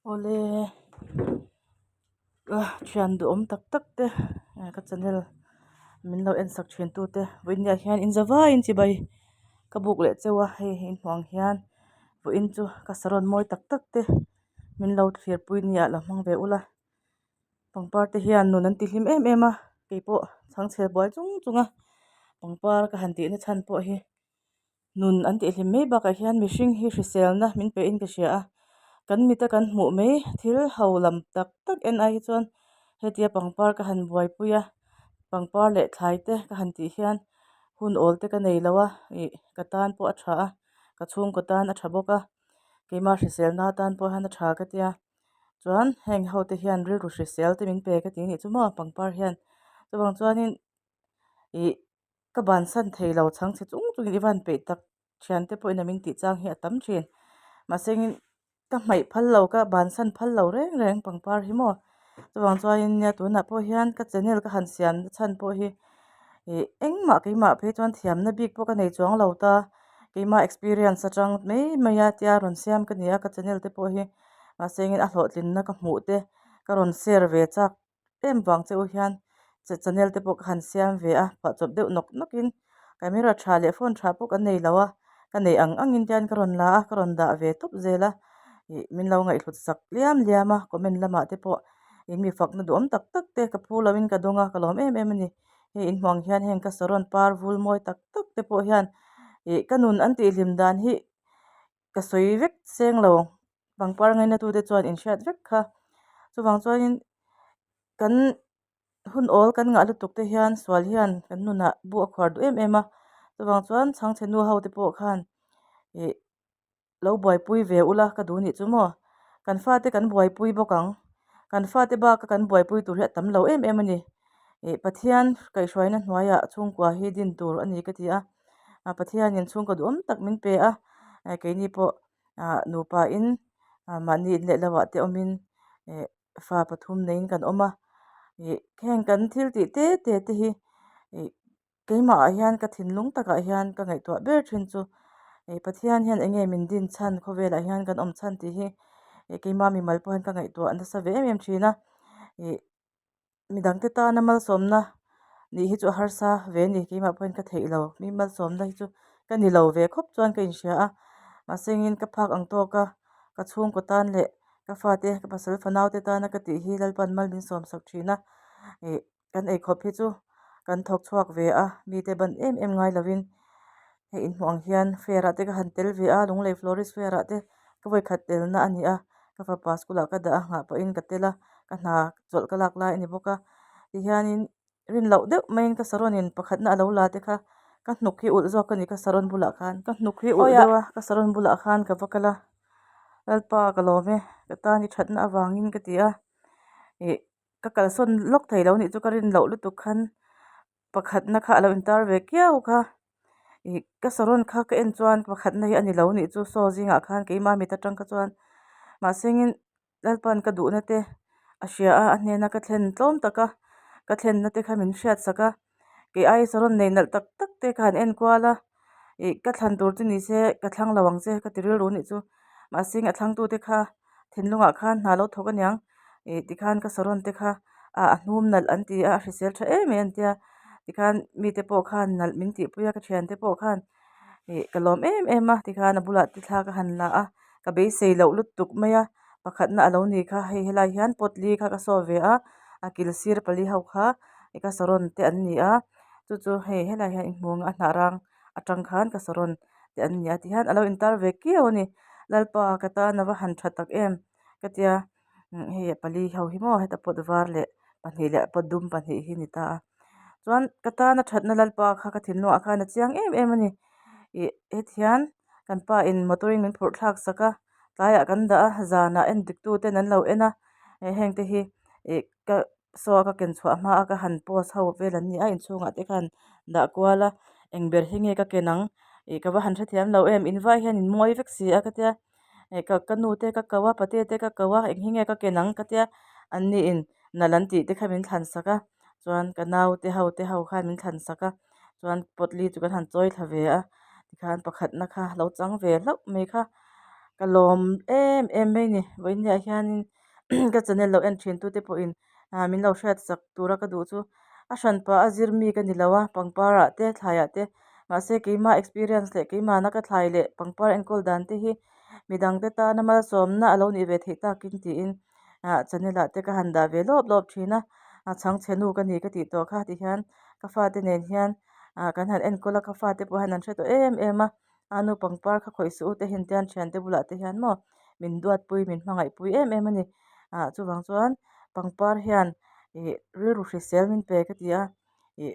Awle thian duhawm tak tak te ka channel min lo en sak thin tu te vawiin ah hian in za vaiin chibai ka buk leh cheu a hei inhmuh ang hian vawiin chu ka sarawn mawi tak tak te min lo thlir pui nia lo hmang ve ula pangpar te hian nun an ti hlim em em a keipawh chhangchhe buai chung chung a pangpar ka han tihna chhan pawh hi. Nun an tihhlim mai bakah hian mihring hi hriselna min pe in ka hria a, kan mita kan hmuh mai thil ho lam tak tak en ai hi chuan hetia pangpar ka han buaipui a, pangpar leh thlai te ka han tih hian hun awl te ka nei lo a ih ka tan pawh a tha a, ka chhungkaw tan a tha bawk a, keimah hriselna atan pawh hian a tha ka tia chuan heng ho te hian rilru hrisel te min pe ka ti anih chu maw pangpar hian chuvang chuanin ih. Ka bansan thei lo chhangchhe chung chungin i van peih tak thiante pawhin a min tih chang hi a tam thin. Mahsengin ka hmaih phal lo ka bansan phal lo reng reng pangpar hi maw. Chuvang chuanin nia tunah pawh hian ka channel ka han siam na chhan pawh hi ih engmah keimah phei chuan thiamna bik pawh ka nei chuang lo ta. Keimah experience atang mai mai a tia rawn siam ka ni a ka channel te pawh hi mahsengin a hlawhtlinna ka hmuh te ka rawn share ve chak. Em vang che u hian che channel te pawh ka han siam ve a phuah chawp deuh nawk nawk in camera tha leh phone tha pawh kan nei lo a ka neih ang ang in hian ka rawn la a ka rawn dah ve tawp zel a ih min lo ngaihhlut sak liam liam a comment lamah te pawh in mi fakna duhawm tak tak te ka phu lo in ka dawng a ka lawm em em a ni hei in hmuh ang hian heng ka saron par vul mawi tak tak te pawh hian ih ka nun an tih hlim dan hi ka sawi vek seng lo. Pangpar ngainatute chuan inhriat vek kha. Chuvang chuanin kan hun awl kan ngah lutuk te hian sual hian kan nunah bu a khuar duh em em a. Chuvang chuan chhangchhe nu ho te pawh khan ih lo buaipui ve ula ka duh nih chu maw. Kan fate kan buaipui bawk ang. Kan fate baka kan buaipui tur hi a tam lo em em a ni. Ih Pathian kaihhruaina hnuaiah chhungkua hi din tur a ni ka ti a. Pathianin chhungkaw duhawm tak min pe a. Keini pawh. ah nupa in ah mahni in leh lo ah te awm in eh fa pathum neiin kan awm a ih heng kan thil tih te te te hi ih keimah ah hian ka thinlung takah hian ka ngaihtuah ber thin chu ih Pathian hian eng nge min din chhan khawvelah hian kan awm chhan tih hi ih keimah mimal pawh hian ka ngaihtuah nasa ve em em thin a ih. Midangte tana malsawmna nih hi chu a harsa ve a ni keimah pawhin ka theih lo mi malsawmna hi chu ka ni lo ve khawp chuan ka inhria a mahse engin ka phak ang tawk a ka chhungkaw tan leh ka fate ka pasal fanau te tana ka tih hi Lalpan mal min sawm sak thin a ih kan eikhawp hi chu kan thawk chhuak ve a mite ban em em ngai lovin hei inhmuh ang hian fair ah te ka han tel ve a Lunglei florist fair ah te ka vawikhat telna a ni a ka fapa school ah ka dah a nghah pawhin ka tel a ka hna chawlh ka lak lai a ni bawk a tihianin rin loh deuh maiin ka sarawn in pakhatna a lo la te kha ka hnuk hi ulh zawk a ni ka sarawn bulah khan ka hnuk hi ulh deuh a ka sarawn bulah khan ka va kal a Lalpa ka lawm e ka tan i thatna avangin ka ti a ih ka kalsawn lawk thei lo nih chu ka rin loh lutuk khan. Pakhatna kha a lo intar ve kiau kha ih ka sarawn kha ka en chuan pakhatna hi a ni lo nih chu saw zingah khan keimah mit atang kha chuan mahsengin Lalpa'n ka duhna te a hria a a hnena ka thlen tlawm tak a ka thlenna te kha min hriat sak a kei ai sarawn nei nalh tak tak te kha an en kual a ih ka thlan tur chu ni se ka thlang lo ang che ka ti rilru nih chu mahseng a thlangtute kha. Thinlungah khan hna lo thawk aniang ih tikhan ka sarawn te kha ah a hnum nalh an ti a a hrisel tha em em an tia tikhan mite pawh khan nalh min tihpui a ka thiante pawh khan ih ka lawm em em a tikhan a bulah te thla ka han la a ka beisei loh lutuk mai a pakhatna a lo ni kha hei helai hian pot li kha ka saw ve a a kil sir pali ho kha ka sarawn te an ni a chu chu hei helai hian i hmu ang a hnah rang atang khan ka sarawn te an ni a tihian a lo intar ve kiau a ni Lalpa ka tan a va han tha tak em ka tia hei a pali ho hi maw heta pot var leh pahnih leh pot dum pahnih hi a ni ta a chuan ka tana thatna Lalpa kha ka thinlungah khan a chiang em em a ni ih heti hian kan pa in motor in min phurh thlak sak a tlaiah kan dah a zanah en dik tu ten an lo en a heng te hi ih ka saw a ka ken chhuah hma a ka han post ho vel an ni a inchhungah te khan dah kual a eng ber hi nge ka ken ang ih ka va han hrethiam lo em in vai hian in mawi vek si a ka tia ih ka ka nu te ka ko a pate te ka ko a eng hi nge ka ken ang ka tia an ni in nalh an tih te kha min thlan sak a chuan ka nau te ho te ho khan min thlan sak a chuan pot li chu kan han chawi thla ve a tikhan pakhatna kha lo chang ve hlauh mai kha. Ka lawm em em mai ni. Vawiinniah hianin ka channel lo en thin tute pawhin ah min lo hriat sak tura ka duh chu a hran pah a zir mi ka ni lo a pangpar ah te thlai ah te mahse keimah experience leh keimahna ka thlai leh pangpar enkawl dan te hi midang te tana malsawmna a lo nih ve theih takin tiin ah channel ah te ka han dah ve lawp lawp thin a a chhangchhe nu ka ni ka tih tawh kha tihian ka fate nen hian ah kan han enkawl a ka fate pawh hian an hre tawh em em a. A nu pangpar kha khawih suh u te hian tian thiante bulah te hian maw min duatpui min hmangaihpui em em a ni ah chuvang chuan pangpar hian ih rilru hrisel min pe ka ti a ih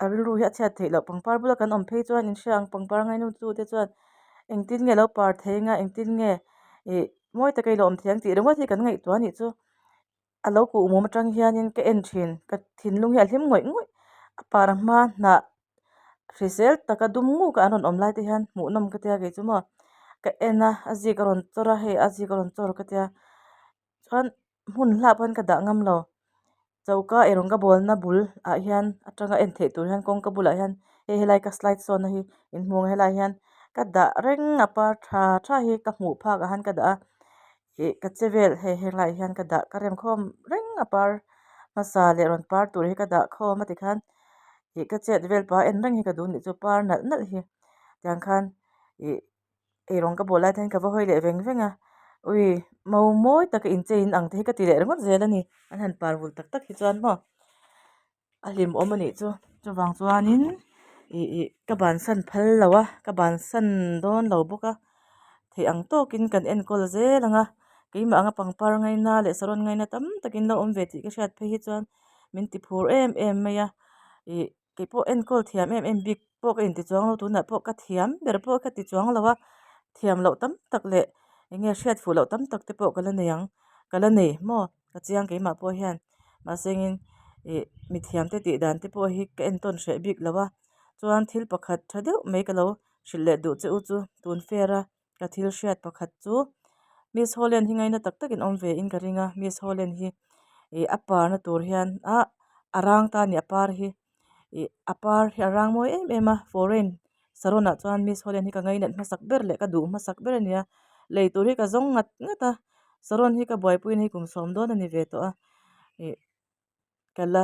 a rilru hi a chhiat theih loh pangpar bula kan awm phei chuan in hria ang pangpar ngainawtu te chuan engtin nge lo par thei anga engtin nge ih mawi taka i lo awm thei ang tih ringawt hi kan ngaihtuah a nih chu. A lo kuh mum atang hianin ka en thin ka thinlung hi a hlim ngawih ngawih a par hma hnah hrisel taka dum nguk a an rawn awm lai te hian hmuhnawm ka tia kei chu maw ka en a a zik a rawn chawr a hei a zik a rawn chawr ka tia chuan hmun hlap hian ka dah ngam lo choka eirawng ka bawlna bul ah hian atanga en theih tur hian kawngka bulah hian hei helai ka slide sawn na hi in hmuh ang helai hian ka dah reng a par tha tha hi ka hmuh phak ah hian ka dah a. Ih ka che vel hei helaiah hian ka dah ka rem khawm reng a par hmasa leh rawn par tur hi ka dah khawm a tikhan ih ka chet vel pah en reng hi ka duh nih chu par nalh nalh hi tiang khan ih eirawng ka bawl lai te hian ka va hawi leh veng veng a ui mau mawi taka inchei in ang te hi ka ti leh ringawt zel a ni an han par vul tak tak hi chuan maw. A hlimawm a nih chu chuvang chuanin ih ih ka bansan phal lo a ka bansan dawn lo bawk a theih ang tawkin kan enkawl zel ang a keimah anga pangpar ngaina leh saron ngaina tam takin lo awm ve tih ka hriat phei hi chuan min ti phur em em mai a ih keipawh enkawl thiam em em bik pawh ka inti chuang lo tunah pawh ka thiam ber pawh ka ti chuang lo a thiam loh tam tak leh eng nge hriat fuh loh tam tak te pawh ka la nei ang ka la nei maw. Ka chiang keimah pawh hian mahsengin ih mithiamte tih dan te pawh hi ka entawn hreh bik lo a chuan thil pakhat tha deuh mai ka lo hrilh leh duh che u chu tun fair a ka thil hriat pakhat chu Miss Holland hi ngaina tak takin awm ve in ka ring a Miss Holland hi ih a parna tur hian ah a rang ta a ni a par hi ih a par hi a rang mawi em em a foreign saron ah chuan Miss Holland hi ka ngainat hmasak ber leh ka duh hmasak ber a ni a lei tur hi ka zawng ngat ngat a saron hi ka buaipui na hi kum sawm dawn a ni ve tawh a ih ka la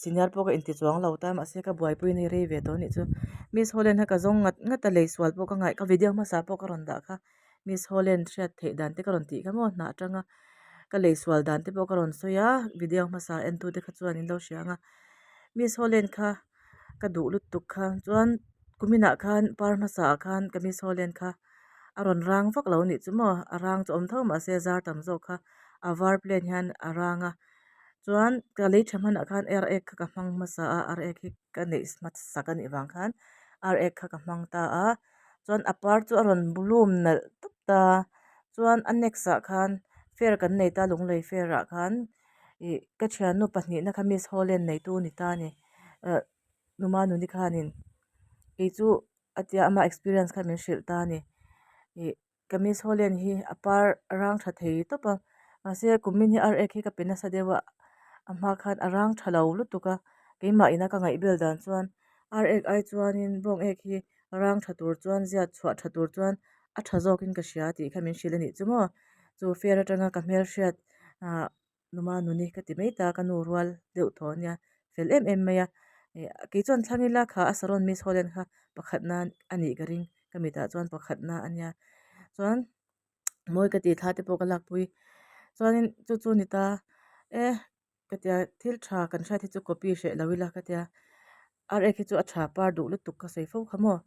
senior pawh ka inti chuang lo ta mahse ka buaipui na hi rei ve tawh a nih chu Miss Holland kha ka zawng ngat ngat a lei sual pawh ka ngaih ka video hmasa pawh ka rawn dah kha Miss Holland hriat theih dan te ka rawn tih kha maw hnah atanga ka lei sual dan te pawh ka rawn sawi a video hmasa en tu te kha chuan in lo hria ang a Miss Holland kha ka duh lutuk kha chuan kuminah khan par hmasa ah khan ka Miss Holland kha a rawn rang vak lo anih chu maw a rang chu awm tho mahse zar tam zawk kha a var plain hian a rang a chuan ka lei tha hmanah khan ar ek kha ka hmang hmasa a ar ek hi ka neih hmasak anih vang khan ar ek kha ka hmang ta a. Chuan a par chu a rawn bloom nalh tawp ta chuan a next ah khan fair kan nei ta lunglei fair ah khan ih ka thiannu pahnihna kha miss holland neitu a ni ta a ni ah numa nuni khanin kei chu a tia ama experience kha min hrilh ta a ni ih ka miss holland hi a par a rang tha thei tawp a mahse kumin hi ar ek hi ka pe nasa deuh a a hma khan a rang tha lo lutuk a keimah ina ka ngaih bel dan chuan ar ek ai chuanin bawng ek hi rang tha tur chuan ziat chhuah tha tur chuan a tha zawkin ka hria tih kha min hrilh a nih chu maw chu fair atanga ka hmelhriat ah numa nuni ka ti mai ta ka nu rual deuh thaw ania fel em em mai a ih kei chuan thlang ila kha a saron miss holland kha pakhat na a nih ka ring ka mitah chuan pakhat na a nia chuan mawi ka tih thla te pawh ka lakpui chuanin chu chu a ni ta e. Ka tia thil tha kan hriat hi chu copy hreh lo ila ka tia ar ek hi chu a tha par duh lutuk ka sawi fo kha maw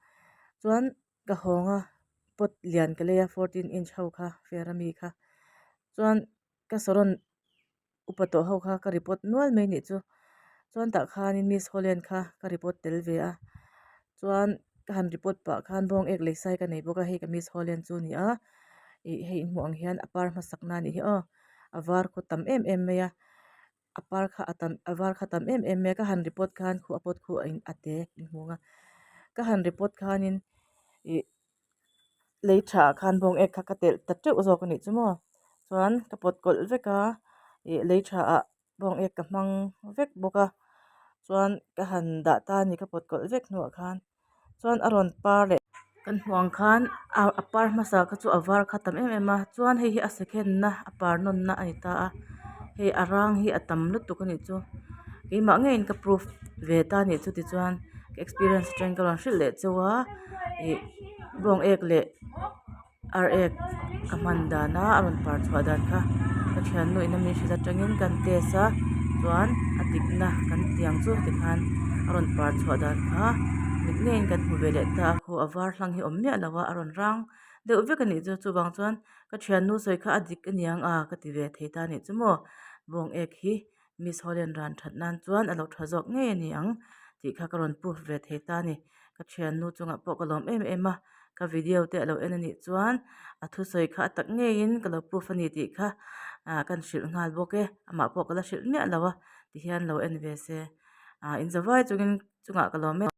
chuan ka hawng a pot lian ka lei a fourteen inch ho kha fair ami kha chuan ka saron upa tawh ho kha ka report nual mai nih chu chuan tah khanin miss holland kha ka report tel ve a chuan ka han report pah khan bawng ek lei sai ka nei bawk a hei ka miss holland chu a ni a ih hei in hmuh ang hian a par hmasak na a nih hi aw. A var khaw tam em em mai a a par kha a tam a var kha tam em em mai a ka han report khan khu a pot khu a in a te in hmu ang a ka han report khanin ih lei tha ah khan bawng ek kha ka telh ta teuh zawk a nih chu maw chuan ka pawt kawlh vek a ih lei tha ah bawng ek ka hmang vek bawk a chuan ka han dah ta a ni ka pawt kawlh vek hnuah khan chuan a rawn par leh. Kan hmuh ang khan a par hmasa kha chu a var kha tam em em a chuan hei hi a second na a par nawn na a ni ta a hei a rang hi a tam lutuk a nih chu keimah ngeiin ka proof ve ta a nih chu tichuan ka experience atangin ka rawn hrilh leh cheu a ih bawng ek leh ar ek ka hman dan a a rawn par chhuah dan kha ka thiannu in a min hrilh atangin kan test a chuan a dikna kan tiang chu tikhan a rawn par chhuah dan kha mit ngeiin kan hmu ve leh ta a khaw a var hlang hi a awm miah lo a a rawn rang deuh vek a nih chu chuvang chuan ka thiannu sawi kha a dik aniang a ka ti ve thei ta a nih chu maw bawng ek hi Miss Holland ran that nan chuan a lo tha zawk ngei a ni ang tih kha ka rawn proof ve thei ta a ni. Ka thiannu chungah pawh ka lawm em em a, ka video te a lo en a nih chuan a thusawi kha a tak ngeiin ka lo proof a ni tih kha ah kan hrilh nghal bawk e, amah pawh ka la hrilh miah lo a tihian lo en ve se ah inzavai chungin chungah ka lawm em.